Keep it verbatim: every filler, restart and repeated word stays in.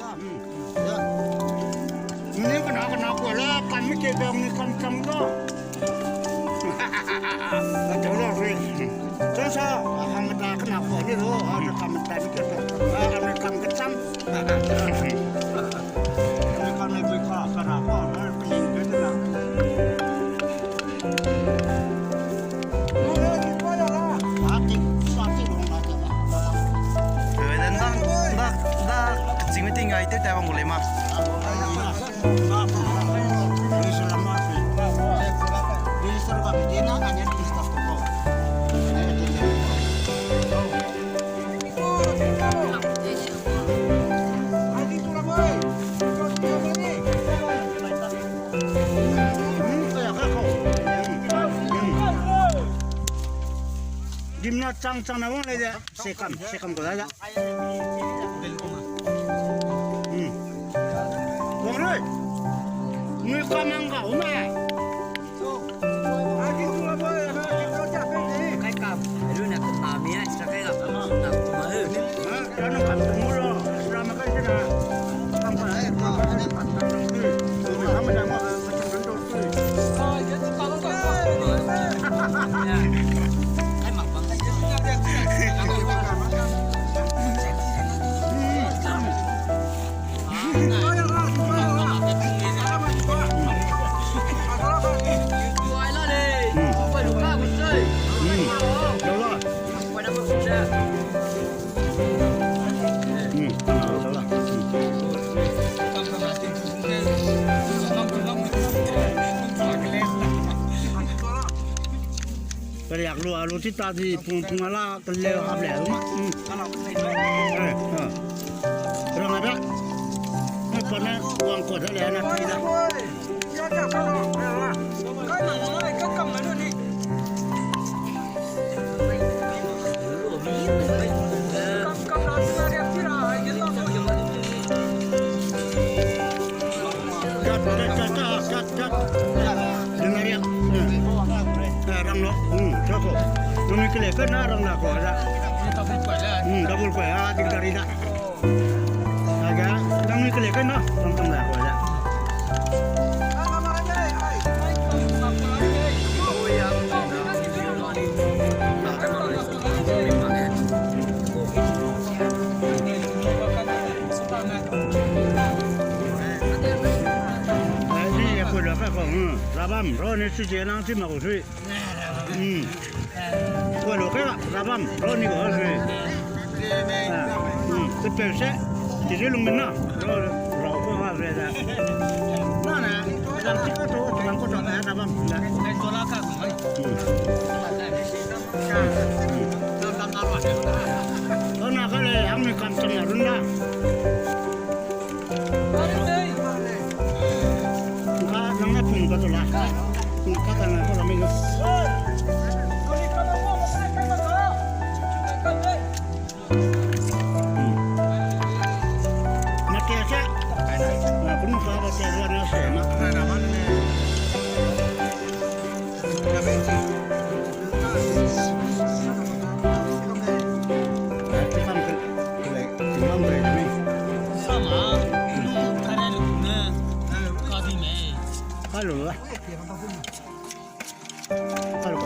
Ni kena kena kua la kam mi ke bang ni kam chang da. Chang da sui. Chang sa, a kam ta kena kua ni lo, a kam ta ni ke to. A kam kam ke chang. Ni kam ni bui ka kena kua, a pening ke na. Dimna chang chang na wang lei de, sekam, sekam ko da da. Hmm. Wang rui. Nui ka mang ga u me. Kariak lu, a lu ti ta di pung pung a la, kele hap le lu ma. Hmm. Eh, ah. Rang a da. Ni pa ne wang kua da le na ti da. Kat, kat, kat, kat, kat, kat. Dena riak. Eh, rang lo. Hmm, choko. Nami kele ke na rang la ko da. Hmm, double ko, ah, ding dari da. Aga, nang ni kele kai na, tang tang da ko da. Ni ya ko da ka ko, hmm, rabam, ro ni su je nang ti ma ko sui. Hmm. Kua lu ke, rabam, ro ni ko sui. Ah, hmm, te peu se, ti je lung mena, ro, ro ko ha re da. Na na, lang ti ko to, lang ko to na, rabam. Hmm. Ko na ka le, ang mi kam chang na run na. Nang ne pung ka to la. Pung ka ta na ko la mi lo. Mate se. Na pung ka ba se na se ma. Hello. Hello.